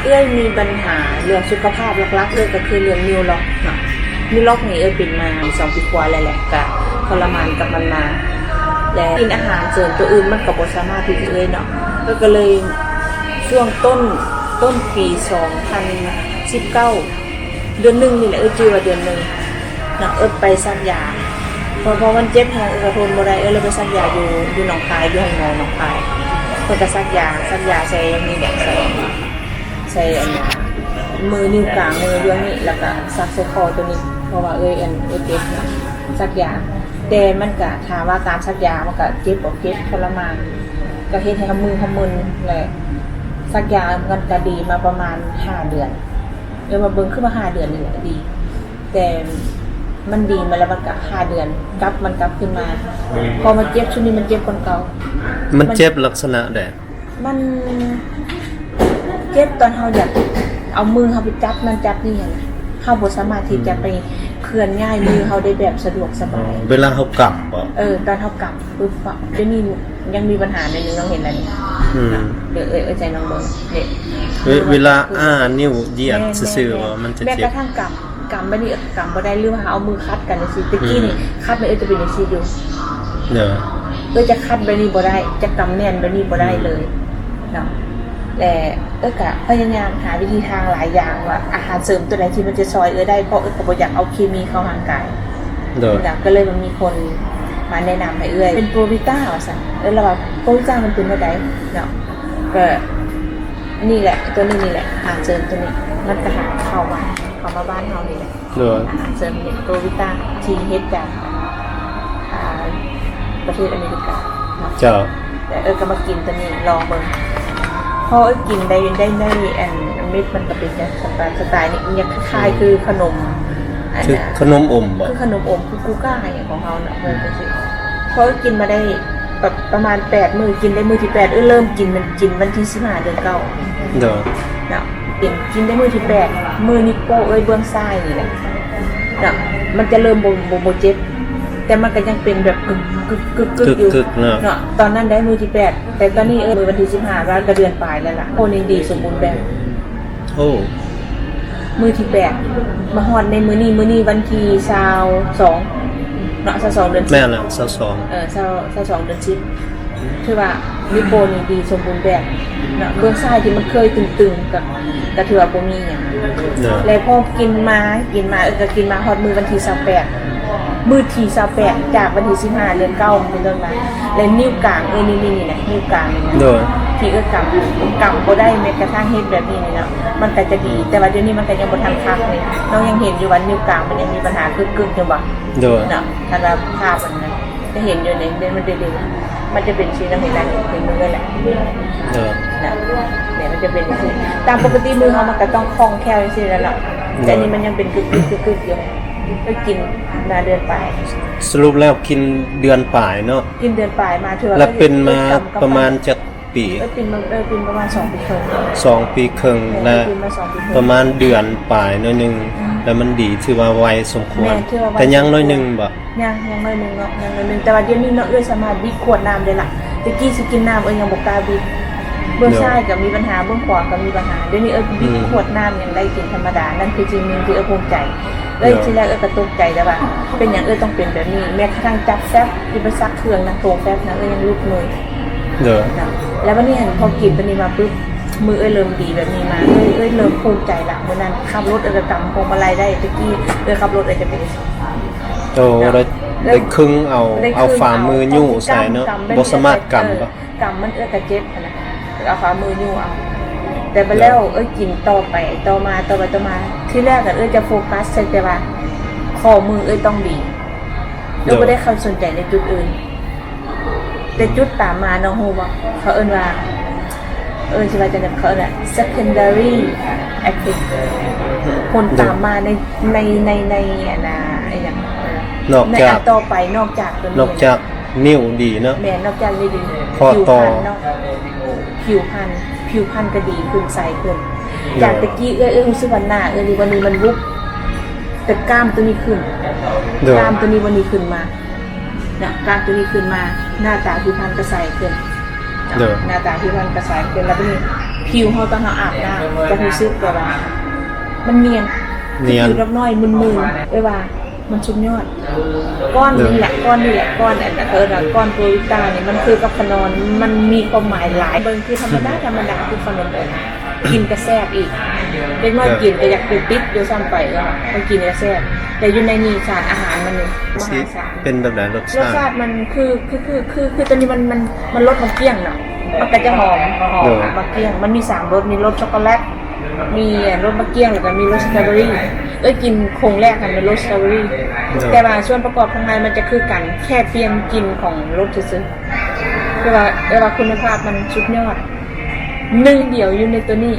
ເອື້ອຍມີບັນຫາເລື່ອງສຸຂະພາບຫຼັກໆເລີຍກໍຄືເລື່ອງນິ້ວລັອກເນາະ. ນິ້ວລັອກນີ້ເອື້ອຍເປັນມາສອງປີກວ່າແລ້ວແຫຼະ ກະທໍລະມານກັບມັນມາ ແລະ ກິນອາຫານເສີມຕົວອື່ນມັນກໍບໍ່ສາມາດທີ່ຈະເລີຍເນາະ. ເອື້ອຍກໍເລີຍຊ່ວງຕົ້ນ ຕົ້ນປີສອງພັນສິບເກົ້າ ເດືອນໜຶ່ງນີ້ແຫຼະ ເອື້ອຍຈື່ວ່າເດືອນໜຶ່ງເນາະ ເອື້ອຍໄປສັກຢາ ເພາະ ເພາະມັນເຈັບແຮງ ເອື້ອຍກໍທົນບໍ່ໄດ້ ເອື້ອຍເລີຍໄປສັກຢາຢູ່ ຢູ່ໜອງຄາຍ ຢູ່ໂຮງໝໍໜອງຄາຍ. ເພິ່ນກໍສັກຢາ ສັກຢາໃສ່ນີ້ແຫຼະ ໃສ່ ໃສ່ອັນ ມືນິ້ວກາງ ມືດຽວນີ້ ແລ້ວກະສັກໃສ່ຂໍ້ຕົວນີ້ ເພາະວ່າເອື້ອຍ ອັນ ເອື້ອຍເຈັບນະ ສັກຢາ. ແຕ່ມັນກະ ຖາມວ່າການສັກຢາມັນກະເຈັບບໍ່ເຈັບ ທໍລະມານ ກະເຮັດໃຫ້ເຮົາມືເຮົາມຶນແຫຼະ. ສັກຢາມັນກະດີມາປະມານຫ້າເດືອນ ເອື້ອຍມາເບິ່ງຄືວ່າຫ້າເດືອນນີ້ແຫຼະດີ ແຕ່ມັນດີມາແລ້ວ ມັນກະຫ້າເດືອນ ກັບ ມັນກັບຄືນມາ ເພາະມັນເຈັບ ຊຸດນີ້ມັນເຈັບກວ່າເກົ່າ. ມັນເຈັບລັກສະນະໃດ? ມັນເຈັບຕອນເຮົາຢາກເອົາມືເຮົາໄປຈັບນັ້ນຈັບນີ້ຫັ້ນນະ ເຮົາບໍ່ສາມາດທີ່ຈະໄປເຄື່ອນຍ້າຍມືເຮົາໄດ້ແບບສະດວກສະບາຍ. ເວລາເຮົາກຳບໍ? ເອີ ຕອນເຮົາກຳປຶບ ດຽວນີ້ຍັງມີບັນຫາໜ້ອຍໜຶ່ງ ນ້ອງເຫັນແລ້ວນີ້. ອືມ ດຽວເອື້ອຍ ເອື້ອຍໃຈນ້ອງເບິ່ງເດ້ ເວລາອ້ານິ້ວຢຽດຊື່ໆ ມັນຈະເຈັບ ແມ່ນກະທັ່ງກຳ ກຳແບບນີ້ກຳບໍ່ໄດ້ ຫຼືວ່າເຮົາເອົາມືຂັດກັນຈັ່ງຊີ້ ແຕ່ກີ້ນີ້ ອືມ ຂັດແມ່ນເອື້ອຍຈະເປັນຈັ່ງຊີ້ຢູ່ ເອີ ເອື້ອຍຈະຂັດແບບນີ້ບໍ່ໄດ້ ຈະກຳແໜ້ນແບບນີ້ບໍ່ໄດ້ເລີຍເນາະ. ແລະ ເອື້ອຍກະພະຍາຍາມຫາວິທີທາງຫຼາຍຢ່າງວ່າອາຫານເສີມຕົວໃດທີ່ມັນຈະຊ່ອຍເອື້ອຍໄດ້ ເພາະເອື້ອຍກະບໍ່ຢາກເອົາເຄມີເຂົ້າຮ່າງກາຍ ໂດຍ ກະເລີຍວ່າມີຄົນມາແນະນຳໃຫ້ເອື້ອຍເປັນໂປຣວີຕາວ່າຊັ້ນ. ເອີ ລາວວ່າໂປຣວີຕາມັນເປັນແນວໃດເນາະ ກະນີ້ແຫຼະ ຕົວນີ້ນີ້ແຫຼະ ອາຫານເສີມຕົວນີ້ ມັນກະຫາເຂົ້າມາ ເຂົ້າມາບ້ານເຮົານີ້ແຫຼະ. ໂດຍ ອາຫານເສີມໂກວິຕາທີ່ເຮັດຈາກ ອ່າ ປະເທດອາເມລິກາເນາະ. ເຈົ້າ ແຕ່ເອື້ອຍກໍມາກິນຕົວນີ້ລອງເບິ່ງ ພໍເອື້ອຍກິນໄດ້ ໄດ້ ໄດ້ອັນເມັດມັນກໍເປັນສະ ສະໄຕລ໌ນີ້ ມັນຄລ້າຍໆ ອືມ ຄືຂະໜົມ ອັນ ຄືຂະໜົມອົມບໍ? ຄືຂະໜົມອົມ ຄືກູກ້າຫຍັງຂອງເຮົາເນາະ ເອີ ຈັ່ງຊີ້. ພໍເອື້ອຍກິນມາໄດ້ປະ ປະມານແປດມື້ ກິນໄດ້ມື້ທີແປດ ເອື້ອຍເລີ່ມກິນ ມັນກິນວັນທີສິບຫ້າ ເດືອນເກົ້າ ໂດຍ ເນາະ. ເປັນກິນໄດ້ມື້ທີແປດ ມືນິ້ວໂປ້ເອື້ອຍເບື້ອງຊ້າຍນີ້ແຫຼະເນາະ ມັນຈະເລີ່ມບໍ່ ບໍ່ ບໍ່ເຈັບ ແຕ່ມັນກໍຍັງເປັນແບບກຶກໆໆຢູ່ເນາະ ຕອນນັ້ນໄດ້ມື້ທີແປດ ແຕ່ຕອນນີ້ເອື້ອຍມື້ວັນທີສິບຫ້າ ວ່າກໍເດືອນປາຍແລ້ວລະ ໂອ້ ນີ້ດີສົມບູນແບບ. ໂອ້ ມື້ທີແປດ ມາຮອດໃນມື້ນີ້ ມື້ນີ້ວັນທີຊາວສອງເນາະ ຊາວສອງ ເດືອນສິບ ແມ່ນລະ ຊາວສອງ ເອີ ຊາວ ຊາວສອງ ເດືອນສິບ ຖືວ່ານິ້ວໂປ້ນີ້ດີສົມບູນແບບເນາະ ເບື້ອງຊ້າຍທີ່ມັນເຄີຍຕຶງໆ ກໍ ກໍຖືວ່າບໍ່ມີຫຍັງເນາະ. ແລະພໍກິນມາ ກິນມາ ເອີ ກໍກິນມາຮອດມື້ວັນທີຊາວແປດ ມື້ທີຊາວແປດ ຈາກວັນທີສິບຫ້າ ເດືອນເກົ້າ ເປັນຕົ້ນມາ ແລະນິ້ວກາງ ເອີ ນີ້ ນີ້ ນີ້ນະ ນິ້ວກາງນີ້ນະ ໂດຍ ທີ່ເອື້ອຍກຳ ກຳບໍ່ໄດ້ ແມ້ກະທັ້ງເຮັດແບບນີ້ນີ້ເນາະ ມັນກໍຈະດີ ແຕ່ວ່າດຽວນີ້ມັນກໍຍັງບໍ່ທັນຄັກນີ້ ນ້ອງຍັງເຫັນຢູ່ວ່ານິ້ວກາງມັນຍັງມີບັນຫາກຶກໆຢູ່ບໍ? ໂດຍ ເນາະ ຄັນວ່າພາບມັນນະ ຈະເຫັນຢູ່ໃນ ໃນມັນເດ ມັນຈະເປັນຊີ້ນະ ເຫັນລະ ເຫັນມືເອື້ອຍລະ ເອີ ນະ ນີ້ມັນຈະເປັນຈັ່ງຊີ້ ຕາມປົກກະຕິມືເຮົາມັນກໍຕ້ອງຄ່ອງແຄ້ວຈັ່ງຊີ້ແຫຼະເນາະ ແຕ່ນີ້ມັນຍັງເປັນກຶກໆ ກຶກໆຢູ່ ໄປກິນມາເດືອນປາຍ. ສະຫຼຸບແລ້ວກິນເດືອນປາຍເນາະ ກິນເດືອນປາຍມາ ຖືວ່າ ແລ້ວເປັນມາປະມານຈັກປີ? ເອີ ເປັນມາ ເອີ ເປັນປະມານສອງປີເຄິ່ງ ສອງປີເຄິ່ງ ແລະ ປະມານເດືອນປາຍໜ້ອຍໜຶ່ງ ແລ້ວມັນດີ ຖືວ່າໄວສົມຄວນ ແຕ່ຍັງໜ້ອຍໜຶ່ງບໍ? ຍັງ ຍັງໜ້ອຍໜຶ່ງເນາະ ຍັງໜ້ອຍໜຶ່ງ ແຕ່ວ່າດຽວນີ້ເນາະ ເອື້ອຍສາມາດບິດຂວດນ້ຳໄດ້ລະ ແຕ່ກີ້ຊິກິນນ້ຳເອື້ອຍຍັງບໍ່ກ້າບິດ ເບື້ອງຊ້າຍກໍມີບັນຫາ ເບື້ອງຂວາກໍມີບັນຫາ ດຽວນີ້ເອື້ອຍບິດຂວດນ້ຳຍັງໄດ້ກິນທຳມະດາ ນັ້ນຄືສິ່ງໜຶ່ງທີ່ເອື້ອຍພູມໃຈ ເອື້ອຍ ທີແລກເອື້ອຍກໍຕົກໃຈແລ້ວວ່າ ເປັນຫຍັງເອື້ອຍຕ້ອງເປັນແບບນີ້ ແມ້ກະທັ້ງຈັບແຟັບ ທີ່ໄປຊັກເຄື່ອງນະ ໂທແຟັບນະ ເອື້ອຍຍັງຫຼຸດມື ແລ້ວບັດນີ້ຫັ້ນ ພໍກິນຕົວນີ້ມາປຶບ ມືເອື້ອຍເລີ່ມດີແບບນີ້ມາ ເອື້ອຍ ເອື້ອຍເລີ່ມພູມໃຈລະ ມື້ນັ້ນຂັບລົດເອື້ອຍກໍກຳພວງມາໄລໄດ້ ແຕ່ກີ້ເອື້ອຍຂັບລົດເອື້ອຍຈະເປັນ ໂອ້ ໄດ້ ໄດ້ຄຶງເອົາ ເອົາຝ່າມືຍູ້ໃສ່ເນາະ ບໍ່ສາມາດກຳ ກຳມັນເອື້ອຍກໍເຈັບຫັ້ນນະ ເອົາຝ່າມືຍູ້ເອົາ ແຕ່ບາດແລ້ວເອື້ອຍກິນຕໍ່ໄປ ຕໍ່ມາ ຕໍ່ໄປ ຕໍ່ມາ ທີແລກເອື້ອຍຈະໂຟກັສໃສ່ແຕ່ວ່າຂໍ້ມືເອື້ອຍຕ້ອງດີ ເອື້ອຍບໍ່ໄດ້ເຂົ້າສົນໃຈໃນຈຸດອື່ນ ແຕ່ຈຸດຕາມມານ້ອງຮູ້ບໍ່ ເຂົາເອີ້ນວ່າ ເອີ້ນຊິວ່າຈັ່ງໃດ ເຂົາເອີ້ນວ່າ secondary effect ຜົນຕາມມາໃນ ໃນ ໃນ ໃນອັນນ່າ ອີຫຍັງ ໃນອັນຕໍ່ໄປ ນອກຈາກຕົວນີ້ ນອກຈາກນິ້ວດີເນາະ ແມ່ນ ນອກຈາກນິ້ວດີ ຜິວພັນເນາະ ຜິວພັນ ຜິວພັນກໍດີຂຶ້ນ ໃສຂຶ້ນ ຈາກແຕ່ກີ້ເອື້ອຍ ເອື້ອຍຮູ້ສຶກວ່າໜ້າເອື້ອຍນີ້ ວັນນີ້ມັນວຸບ ແຕ່ກ້າມຕົວນີ້ຂຶ້ນ ກ້າມຕົວນີ້ວັນນີ້ຂຶ້ນມາ ນະ ກ້າມຕົວນີ້ຂຶ້ນມາ ໜ້າຕາຜິວພັນກໍໃສຂຶ້ນ ໂດຍ ໜ້າຕາຜິວພັນກໍໃສຂຶ້ນ ແລ້ວບັດນີ້ ຜິ ຜິວເຮົາຕອນເຮົາອາບນ້ຳຈະຮູ້ສຶກແບບວ່າມັນນຽນ ນຽນ ຜິວດອກນ້ອຍມຶນໆ ແບບວ່າມັນສຸດຍອດ. ກ້ອນນີ້ແຫຼະ ກ້ອນນີ້ແຫຼະ ກ້ອນອັນເອີ້ນວ່າກ້ອນໂປຣວິຕ້ານີ້ ມັນຄືກັບຂະໜົມ ມັນມີຄວາມໝາຍຫຼາຍ. ເບິ່ງຄືທຳມະດາ ທຳມະດາຄືຂະໜົມ ກິນກະແຊບອີກ ເດັກນ້ອຍກິນກະຢາກຕິດຢູ່ຊ້ຳໄປ ເອີ ມັນກິນກະແຊບ ແຕ່ຢູ່ໃນນີ້ສານອາຫານມັນມະຫາສານ. ເປັນແບບໃດລົດຊາດ? ລົດຊາດມັນຄື ຄື ຄື ຄື ຄືຕົວນີ້ມັນ ມັນ ມັນລົດໝາກກ້ຽງເນາະ ມັນກະຈະຫອມ ຫອມໝາກກ້ຽງ. ມັນມີສາມລົດ ມີລົດຊັອກໂກແລັດ ມີລົດໝາກກ້ຽງ ແລ້ວກະມີລົດສະຕໍເບີຣີ. ເອື້ອຍກິນໂຄງແລກຫັ້ນແມ່ນລົດສະຕໍເບີຣີ ແຕ່ວ່າສ່ວນປະກອບຂ້າງໃນມັນຈະຄືກັນ ແຄ່ປ່ຽນກິ່ນຂອງລົດຊື່ໆ ແຕ່ວ່າ ແຕ່ວ່າຄຸນນະພາບມັນສຸດຍອດ ໜຶ່ງດຽວຢູ່ໃນໂຕນີ້.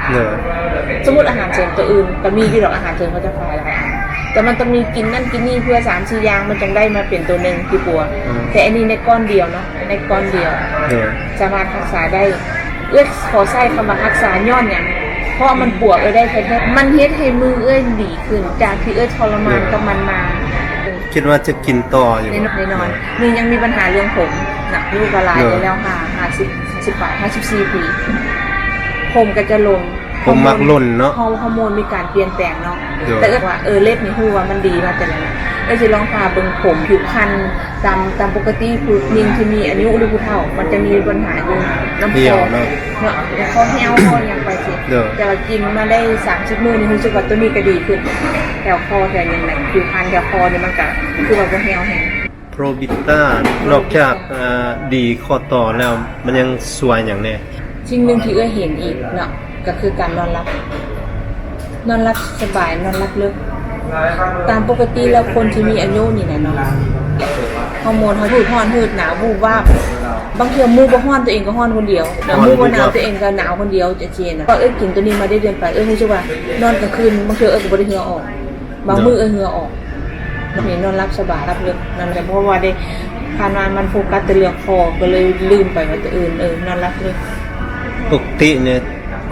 ເອີ ສົມມຸດອາຫານເສີມໂຕອື່ນກະມີຢູ່ດອກ ອາຫານເສີມເຂົາເຈົ້າຂາຍຫຼາຍ ແຕ່ມັນຕ້ອງມີກິນນັ້ນກິນນີ້ເພື່ອສາມສີ່ຢ່າງ ມັນຈັ່ງໄດ້ມາເປັນໂຕໜຶ່ງທີ່ປົວ. ແຕ່ອັນນີ້ໃນກ້ອນດຽວເນາະ ໃນກ້ອນດຽວ ເອີ ສາມາດຮັກສາໄດ້. ເອື້ອຍຂໍໃຊ້ຄຳວ່າຮັກສາຍ້ອນຫຍັງ? ເພາະມັນປົວເອື້ອຍໄດ້ແທ້ໆ ມັນເຮັດໃຫ້ມືເອື້ອຍດີຂຶ້ນ ຈາກທີ່ເອື້ອຍທໍລະມານກັບມັນມາ. ຄິດວ່າຈະກິນຕໍ່ຢູ່? ແນ່ນອນ ແນ່ນອນ. ນີ້ຍັງມີບັນຫາເລື່ອງຜົມນະ ອາຍຸກະຫຼາຍແລ້ວ ຫ້າ ຫ້າສິບ ຫ້າສິບປາຍ ຫ້າສິບສີ່ປີ ຜົມກະຈະຫຼົ່ນ ຜົມມັກຫຼົ່ນເນາະ ຮອ ຮອໂມນມີການປ່ຽນແປງເນາະ. ແຕ່ເອື້ອຍວ່າ ເອີ ເລັບນີ້ຮູ້ວ່າມັນດີມາແຕ່ໃດ ເອື້ອຍຊິລອງທາເບິ່ງຜົມ ຜິວພັນ ຕາມ ຕາມປົກກະຕິຜູ້ຍິງທີ່ມີອາຍຸ ຫຼື ຜູ້ເຖົ້າ ມັນຈະມີບັນຫາຢູ່ນຳຄໍເນາະ ເນາະ ຄໍແຫ້ວ ຄໍຫຍັງໄປຊີ້. ແຕ່ວ່າກິນມາໄດ້ສາມສິບມື້ນີ້ ຮູ້ສຶກວ່າໂຕນີ້ກະດີຂຶ້ນ ແຖວຄໍແຖວຫຍັງນະ ຜິວພັນແຖວຄໍນີ້ມັນກະຄືວ່າບໍ່ແຫ້ວແຮງ. ໂປຣບິຕ້າ ນອກຈາກ ເອີ ດີຂໍ້ຕໍ່ແລ້ວ ມັນຍັງຊ່ວຍຫຍັງແດ່? ສິ່ງໜຶ່ງທີ່ເອື້ອຍເຫັນອີກເນາະ ກະຄືການນອນຫຼັບ ນອນຫຼັບສະບາຍ ນອນຫຼັບເລິກ. ຕາມປົກກະຕິແລ້ວຄົນທີ່ມີອາຍຸນີ້ນະເນາະ ຮອໂມນເຮົາ ຫືດຮ້ອນຫືດໜາວ ວູບວາບ ບາງເທື່ອໝູ່ບໍ່ຮ້ອນ ໂຕເອງກະຮ້ອນຄົນດຽວ ໝູ່ບໍ່ໜາວ ໂຕເອງກະໜາວຄົນດຽວ ຈັ່ງຊີ້ນະ. ເອື້ອຍກິນໂຕນີ້ມາໄດ້ເດືອນປາຍ ເອື້ອຍຮູ້ສຶກວ່ານອນກາງຄືນບາງເທື່ອເອື້ອຍກະບໍ່ໄດ້ເຫື່ອອອກ ບາງມື້ເອື້ອຍເຫື່ອອອກ ນີ້ນອນຫຼັບສະບາຍ ຫຼັບເລິກ ນັ້ນແຫຼະ ເພາະວ່າໄດ້ຜ່ານມາມັນໂຟກັສແຕ່ເລື່ອງຄໍ ກະເລີຍລືມໄປວ່າໂຕອື່ນ ເອີ ນອນຫຼັບເລິກ. ປົກກະຕິນີ້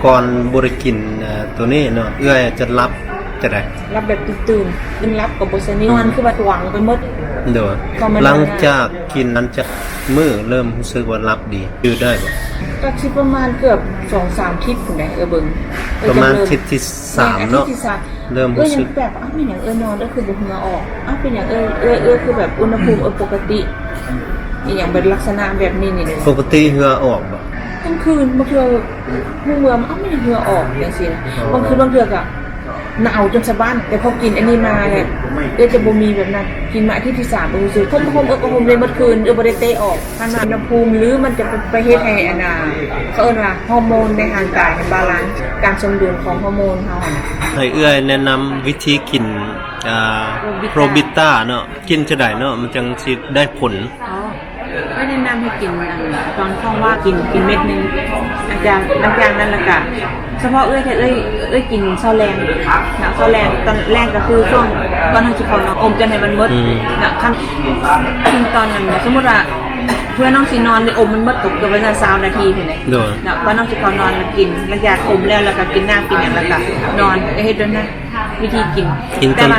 ກ່ອນບໍ່ໄດ້ກິນ ເອີ ໂຕນີ້ເນາະ ເອື້ອຍຈະຫຼັບຈັ່ງໃດ? ຫຼັບແບບຕື່ນໆ ຕື່ນຫຼັບກະບໍ່ສະໜິດ ນອນຄືວ່າຂວາງໄປໝົດ. ໂດຍ ຫຼັງຈາກກິນ ຫຼັງຈາກມື້ເລີ່ມຮູ້ສຶກວ່າຫຼັບດີ ຢູ່ໄດ້ບໍ່? ກະຊິປະມານເກືອບສອງສາມທິດພຸ້ນໃດ໋ ເອີ ເບິ່ງ ປະມານທິດທີສາມເນາະ ເລີ່ມຮູ້ສຶກ ເອີ ຍັງແປກວ່າ ອ້າວ ແມ່ນຫຍັງເອື້ອຍນອນ ເອື້ອຍຄືບໍ່ເຫື່ອອອກ ອ້າວ ເປັນຫຍັງເອື້ອຍ ເອື້ອຍ ເອື້ອຍຄືແບບອຸນຫະພູມ ເອີ ປົກກະຕິ ອີ່ຫຍັງແບບລັກສະນະແບບນີ້ນີ້ ປົກກະຕິເຫື່ອອອກບໍ່? ກາງຄືນບາງເທື່ອຮູ້ເມື່ອ ອ້າວ ແມ່ນຫຍັງເຫື່ອອອກ ຈັ່ງຊີ້ນະ. ບາງຄືນບາງເທື່ອກະໜາວຈົນສະບັ້ນ ແຕ່ພໍກິນອັນນີ້ມາແລ້ວ ເອື້ອຍຈະບໍ່ມີແບບນັ້ນ. ກິນມາອາທິດທີສາມ ເອີ ຮູ້ສຶກຄົມ ຄົມ ເອີ ຄົມໄດ້ໝົດຄືນ ເອື້ອຍບໍ່ໄດ້ເຕະອອກ ຄັນວ່າອຸນຫະພູມ ຫຼື ມັນຈະໄປ ໄປເຮັດໃຫ້ອັນນ່າ ເຂົາເອີ້ນວ່າຮອໂມນໃນຮ່າງກາຍມັນບາລານ ການສົມດຸນຂອງຮອໂມນເຮົາຫັ້ນນະ. ໃຫ້ເອື້ອຍແນະນຳວິທີກິນ ອາ ໂປຣບິຕ້າເນາະ ກິນຈັ່ງໃດເນາະ ມັນຈັ່ງຊິໄດ້ຜົນ? ອໍ ເອື້ອຍແນະນຳໃຫ້ກິນ ອັນ ຕອນທ້ອງວ່າງ ກິນ ກິນເມັດໜຶ່ງ ຫຼັງຈາກ ຫຼັງຈາກນັ້ນລະກະ ສະເພາະເອື້ອຍ ຖ້າເອື້ອຍ ເອື້ອຍກິນເຊົ້າແລງເນາະ ເຊົ້າແລງ ຕອນແລງກະຄືຊ່ວງກ່ອນເຮົາຊິເຂົ້ານອນ ອົມຈົນໃຫ້ມັນໝົດເນາະ. ຄັນ ຕອນນັ້ນ ສົມມຸດວ່າ ເພື່ອນ້ອງຊິນອນ ອົມມັນໝົດກະເກືອບປະມານຊາວນາທີພຸ້ນເດ ເນາະ ກ່ອນນ້ອງຊິເຂົ້ານອນ ກິນ ຫຼັງຈາກອົມແລ້ວ ລະກະກິນນ້ຳກິນຫຍັງ ລະກະນອນ ກະເຮັດແບບນັ້ນ ວິທີກິນ ກິນຕອນ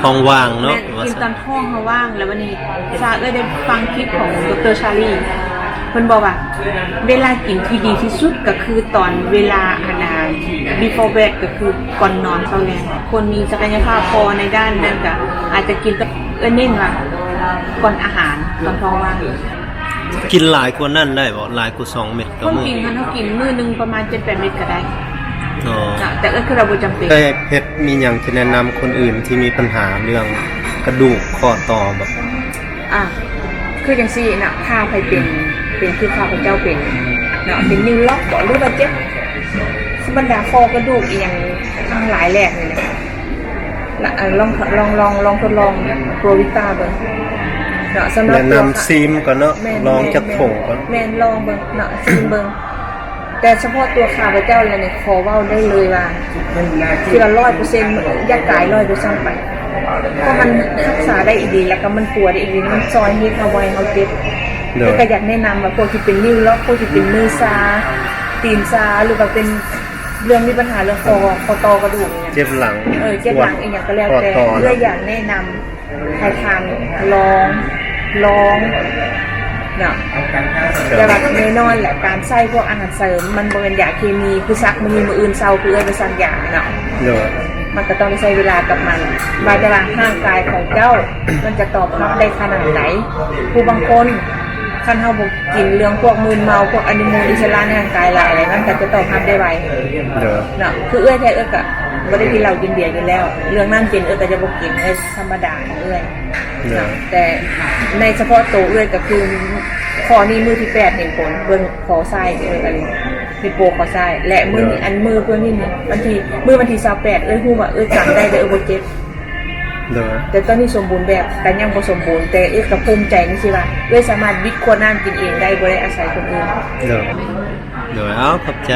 ທ້ອງວ່າງເນາະ ແມ່ນ ກິນຕອນທ້ອງເຮົາວ່າງ. ແລ້ວບາດນີ້ ສາເອື້ອຍໄດ້ຟັງຄລິບຂອງ ດຣ ຊາລີ ເພິ່ນບອກວ່າ ເວລາກິນທີ່ດີທີ່ສຸດກະຄືຕອນເວລາ ອັນນ່າ before bed ກະຄືກ່ອນນອນເຊົ້າແລງ. ຄົນມີສັກກະຍະພາບພໍໃນດ້ານນັ້ນກະອາດຈະກິນ ເອື້ອຍເນັ້ນວ່າກ່ອນອາຫານ ຕອນທ້ອງວ່າງ. ກິນຫຼາຍກວ່ານັ້ນໄດ້ບໍ່? ຫຼາຍກວ່າສອງເມັດຕໍ່ມື້? ຄວາມຈິງຫັ້ນ ເຮົາກິນມື້ໜຶ່ງປະມານເຈັດແປດເມັດກະໄດ້. ອໍ ແຕ່ເອື້ອຍຄິດວ່າບໍ່ຈຳເປັນ. ເອື້ອຍເພັດມີຫຍັງຈະແນະນຳຄົນອື່ນທີ່ມີບັນຫາເລື່ອງກະດູກຂໍ້ຕໍ່ບໍ່? ອາ ຄືຈັ່ງຊີ້ນະ ຖ້າໃຜເປັນ ເປັນຄືຂ້າພະເຈົ້າເປັນເນາະ ເປັນນິ້ວລັອກບໍ ຫຼືວ່າເຈັບ ຄືບັນດາຂໍ້ກະດູກອີ່ຫຍັງທັງຫຼາຍແຫຼກນີ້ແຫຼະ ລະ ລອງ ລອງ ລອງ ລອງທົດລອງໂປຣວິຕ້າເບິ່ງເນາະ. ສຳລັບ ແນະນຳຊີມກ່ອນເນາະ ລອງຈັກຖົງກ່ອນ ແມ່ນ ລອງເບິ່ງເນາະ ຊີມເບິ່ງ. ແຕ່ສະເພາະຕົວຂ້າພະເຈົ້າແລ້ວນີ້ ຂໍເວົ້າໄດ້ເລີຍວ່າ ເຊື່ອຮ້ອຍເປີເຊັນ ຢາກຕາຍຮ້ອຍເປີເຊັນໄປ ເພາະມັນຮັກສາໄດ້ອີ່ຫຼີ ແລ້ວກະມັນປົວໄດ້ອີ່ຫຼີ ມັນຊ່ອຍເຮັດເຮົາ ບໍ່ໃຫ້ເຮົາເຈັບ. ແລ້ວກະຢາກແນະນຳວ່າ ພວກທີ່ເປັນນິ້ວລັອກ ພວກທີ່ເປັນມືຊາ ຕີນຊາ ຫຼືວ່າເປັນເລື່ອງມີບັນຫາເລື່ອງຂໍ້ ຂໍ້ຕໍ່ກະດູກ ເຈັບຫຼັງ ເອີ ເຈັບຫຼັງອີ່ຫຍັງກະແລ້ວແຕ່ ເອື້ອຍຢາກແນະນຳ ໃຫ້ທ່ານລອງ ລອງ ເນາະ ແຕ່ວ່າແນ່ນອນແຫຼະ ການໃຊ້ພວກອາຫານເສີມ ມັນບໍ່ແມ່ນຢາເຄມີ ຄືສັກມື້ນີ້ມື້ອື່ນເຊົາ ຄືເອື້ອຍໄປສັກຢາເນາະ ໂດຍ ມັນກໍຕ້ອງໄດ້ໃຊ້ເວລາກັບມັນ ວ່າແຕ່ວ່າຮ່າງກາຍຂອງເຈົ້າ ມັນຈະຕອບຮັບໄດ້ຂະໜາດໃດ ຜູ້ບາງຄົນ ຄັນເຮົາບໍ່ກິນເລື່ອງພວກມືນເມົາ ພວກອະນຸມູນອິດສະຫຼະໃນຮ່າງກາຍຫຼາຍ ມັນກໍຈະຕອບຮັບໄດ້ໄວ ໂດຍ ເນາະ ຄືເອື້ອຍແທ້ເອື້ອຍກໍບໍ່ໄດ້ກິນເຫຼົ້າກິນເບຍຢູ່ແລ້ວ ເລື່ອງນ້ຳເຢັນເອື້ອຍກໍຈະບໍ່ກິນ ເອື້ອຍທຳມະດາຂອງເອື້ອຍ ໂດຍ ເນາະ ແຕ່ໃນສະເພາະໂຕເອື້ອຍກໍຄື ຂໍ້ນີ້ມື້ທີແປດເຫັນຜົນ ເບິ່ງຄໍຊ້າຍເອື້ອຍ ອັນ ນິວໂປ້ຄໍຊ້າຍ ແລະ ມື້ນີ້ ໂດຍ ອັນມື້ເພິ່ນນີ້ ວັນທີ ມື້ວັນທີຊາວແປດ ເອື້ອຍຮູ້ວ່າເອື້ອຍຈຳໄດ້ ແຕ່ເອື້ອຍບໍ່ເຈັບ ໂດຍ ແຕ່ຕອນນີ້ສົມບູນແບບ ກໍຍັງບໍ່ສົມບູນ ແຕ່ເອື້ອຍກໍພູມໃຈຈັ່ງຊີ້ວ່າ ເອື້ອຍສາມາດບິດຂວດນ້ຳກິນເອງໄດ້ ບໍ່ໄດ້ອາໄສຄົນອື່ນ ໂດຍ ໂດຍ ເອົາ ຂອບໃຈ.